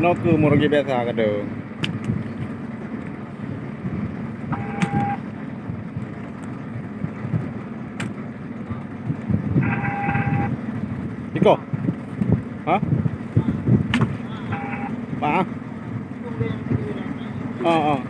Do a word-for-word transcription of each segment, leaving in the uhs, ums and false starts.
Nyoe keuh meureugi biasa kadang. Iko. Ha? Ba? Ah, ah.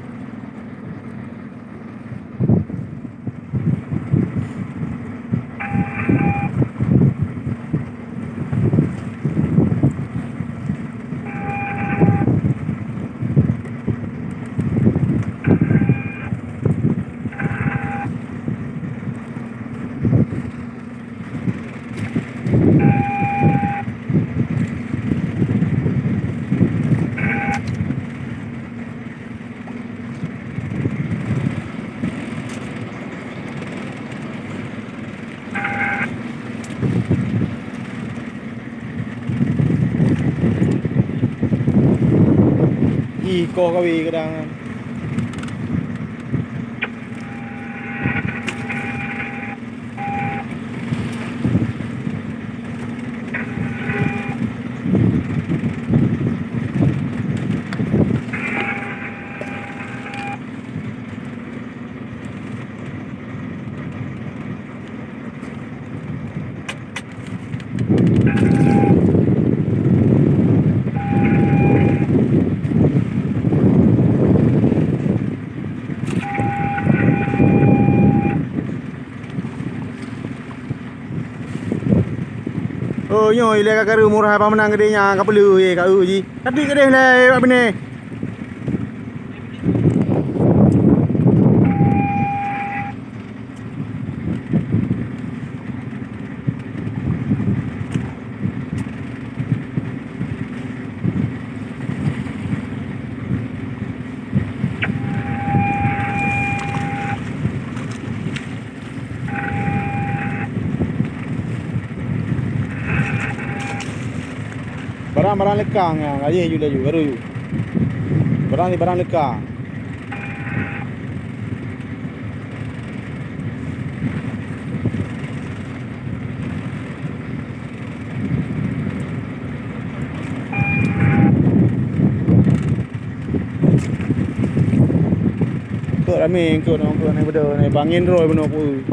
Ih, koh kawé kadang. Oh, nyoe ilée ka karu murah bak meunang geude nyan ka peuleueh ye ka eu jih. Tapi keudeh lé bak binéh. Barang-barang lekang nyan, ayeh ju laju, baru ju. Barang ni barang lekang. Kok ramé kok nong kok nang beudôh nang pangin droe bunoe peue.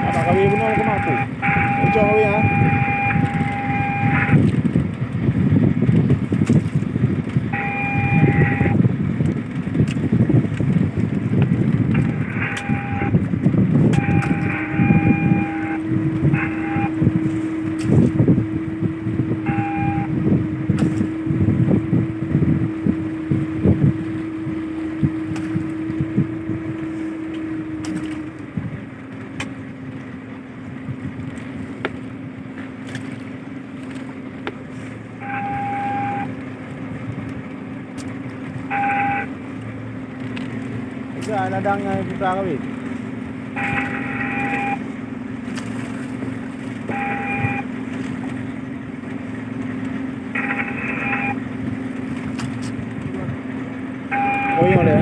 Adak kawé bunoe keumapu. Ucok kawé ha. Peugah ladang ngon putra kawin. Oh, iya, boleh.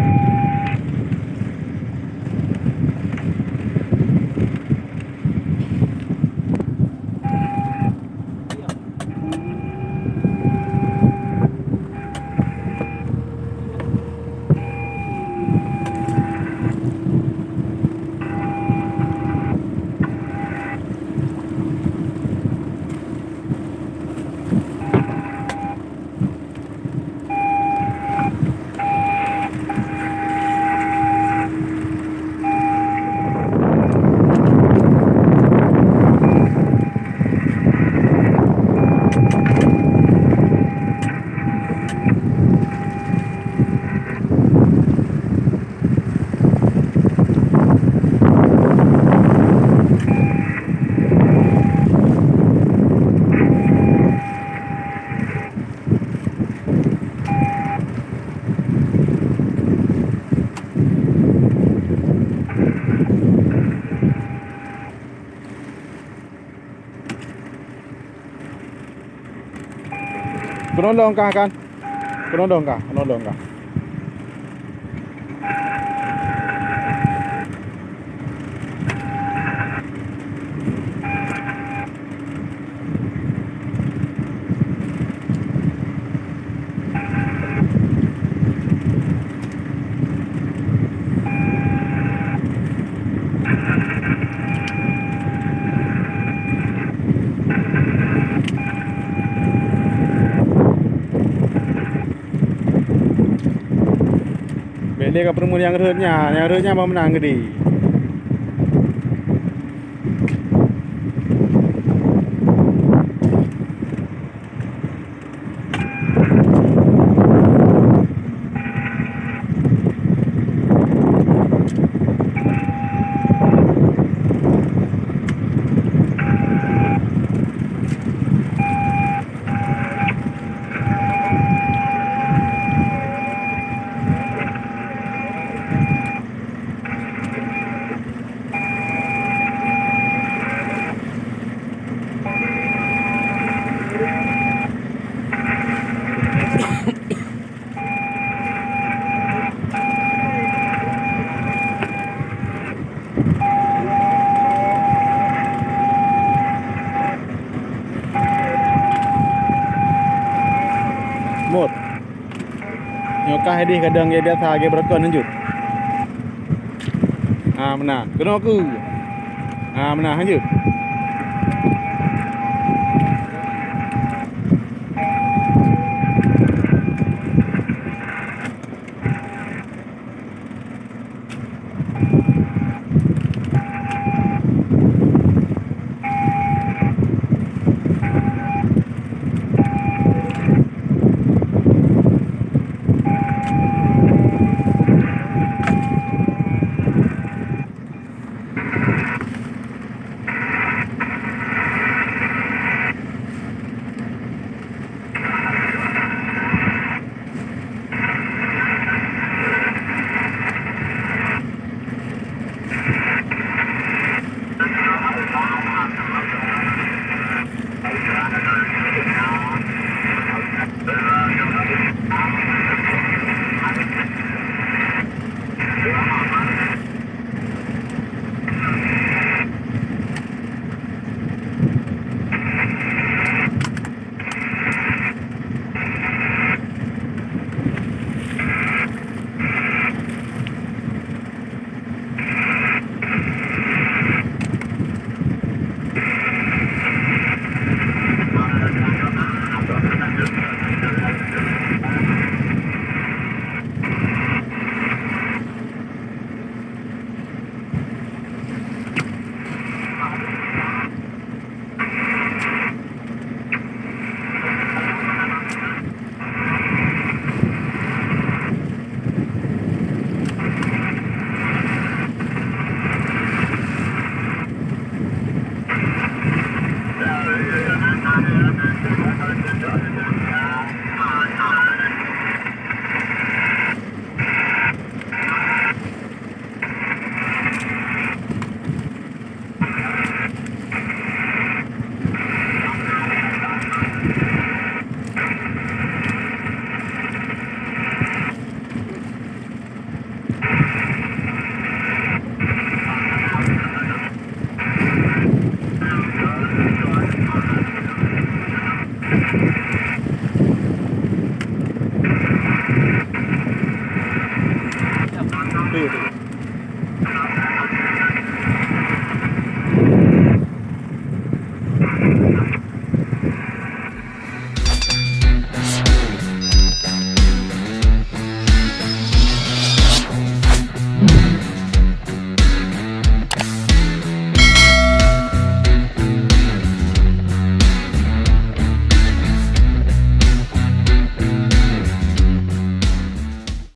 Keunoe lôn kah kan? Keunoe lôn kah? Keunoe lôn kah? Ka peurumoh nyang rhot nyan, nyang rhot nyan bah meunang geude. Mut. Nyoe kah ideh kadang ge biasa ge beureukan lanjut. Ha, meunan. Keunoe keu. Ha, meunan lanjut.